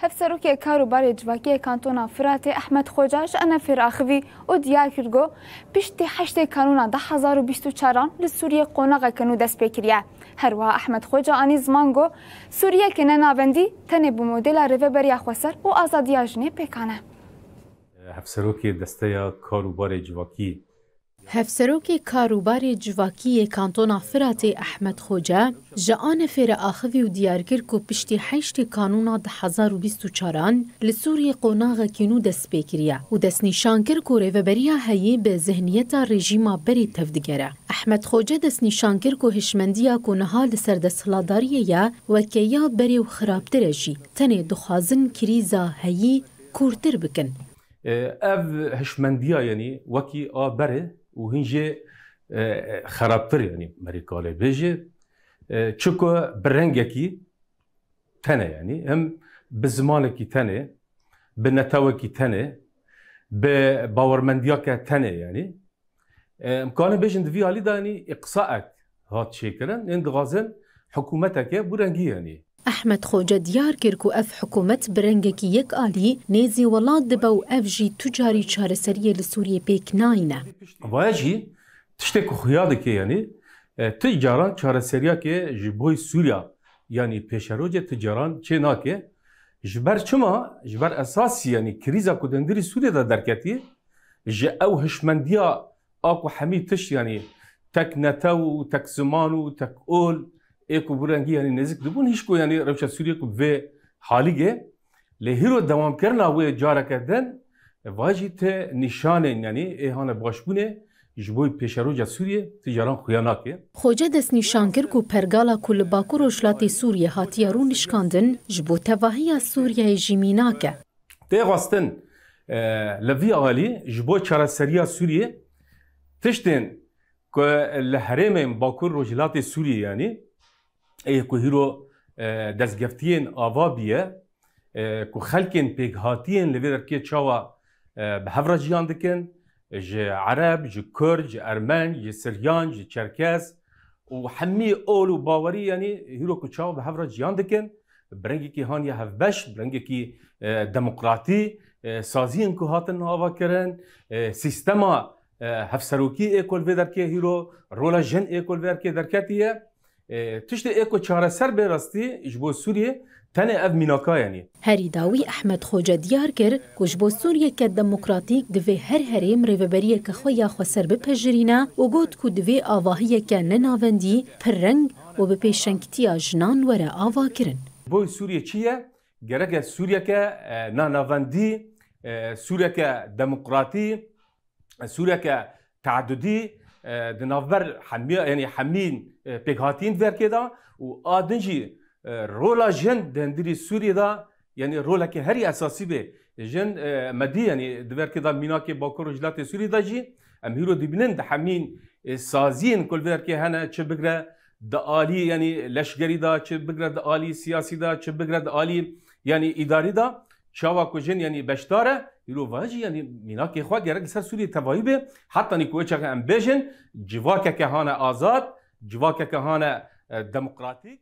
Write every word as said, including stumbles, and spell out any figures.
Hevserokê Kar û Barê Civakî yê Kantona Firatê Ehmed Xoca ji Enefê re axivî û diyar kir ku piştî heştê Kanûna du hezar û bîst û çaran li Sûriyê qonaxeke nû dest pê kiriye. Her wiha Ehmed Xoca anî ziman ku Sûriyeke nenavendî tenê bi modela Rêveberiya Xweser û Azadiya Jinê pêkan e. Hevserokê Desteya Kar û Barê Civakî Hevserokê Kar û Barê Civakî yê Kantona Firatê Ehmed Xoce ji Anefê re axivî û diyar kir ku piştî heştê Kanûna du hezar û bîst û çaran li Sûriyê qonaxekî nû dest pê kiriye û destnîşan kir ku rêveberiya heyî bi zihniyeta rejîma berê tevdigere. Ehmed Xoce destnîşan kir ku hişmendiya ku niha li ser desthilatdariyê ye weke ya berê û xirabtir e jî, tenê dixwazin krîza heyî kûrtir bikin. E, ev hişmendiya, yanî wekî a berê û hîn jê, e, xerabtir, yanî merî kalê bêjê. E, çiko bi rengekî tenê, yanî hem bi zimanekî tenê, bi netewekî tenê, bi bawermendiyake tenê, yanî. E, em karin bêjin di vî alî de, yanî, îqsaek hat çêkirin, yên dixwazin hikûmeteke bu rengî, yanî. Ehmed Xoce diyar kir ku ev hikûmet bi rengekî yek alî nêzî welat dibe û ev jî tu carî çareseriyê li Sûriyê pêk nayîne. Vaya jî tiştê ku xuya dike, yanî, e, tu caran çareseriyeke ji bo Sûriya, yanî pêşerojê tu caran çê nake. Ji ber çima? Ji ber esasî, yanî krîza ku di hundirî Sûriyê de derketî, ji ew hişmendiya a ku hemî tişt, yanî tek netew û tek ziman û tek ol ê ku bu rengî, yanî nêzik dibûn, hîç ku, yanî rewşa Sûriyê ku bi vê halî gê. Lê hîro dewamkirina wê careke din, va jî ti nîşanên, yanî ê hane başbûnê ji bo pêşeroja Sûriyê ti caran xuya nake. Xoce destnîşan kir ku pergala ku li Bakur Rojhilatê Sûriyê hatiye rûnişkandin ji bo tevahiya Sûriyeyê jî mînak e. Tê xwestin, e, li vî alî ji bo çareseriya Sûriyê tiştên ku li herêmên Bakur Rojhilatê Sûriyê, yanî ê ku hîro, e, destgeftiyên ava bûye, e, ku xelkên pêkhatiyên li vê derkê çawa, e, bi hev re jiyan dikin, ji Ereb, ji Kurd, ji Ermen, ji Siryan, ji Çerkez û hemî ol û bawerî, yanî hîro ku çawa bi hev re jiyan dikin, bi rengekî haniye hevbeş, bi rengekî, e, demokratî, e, saziyên ku hatin avakirin, e, sîstema, e, hevserokî ê ku li vê derkê hîro, rola jin ê ku li vê derkê derketiye. E, tiştê ê ku çareser bê rastî ji bo Sûriyê tenê ev mînaka, yanî. Herî dawî Ehmed Xoce diyar kir ku ji bo Sûriyeke demokratîk divê her herêm rêveberiyeke xwe ya xweser bipejirîne û got ku divê avahiyeke nenavendî, pirreng û bi pêşengtiya jinan were avakirin. Bo Sûriyê çi ye? Gereke Sûriyeke, e, nanavendî, e, Sûriyeke demokratî, Sûriyeke teadudî, e, di navber hemiya, yanî hemîn, e, pêkhatiyên verkê de û a din jî, e, rola jin di hundirî Sûriyê de, yanî roleke herî esasî bê. Jin, e, me dî, yanî di verkê de mînakê Bakur Rojhilatê Sûriyê de jî, em hîro dibînin di hemîn, e, saziyên ku li verkê hene, çi bigre di alî, yanî leşgerî de, çi bigre di alî siyasî de, çi bigre di alî, yanî îdarî de, çawa ku jin, yanî beşdar e, îro va jî, yanî mînakê xwe gerek li ser Sûriyê tevayî be. Hetanî ku wê çaxê em bêjin, civakeke hane azad, civakeke hane, e, demokratîk.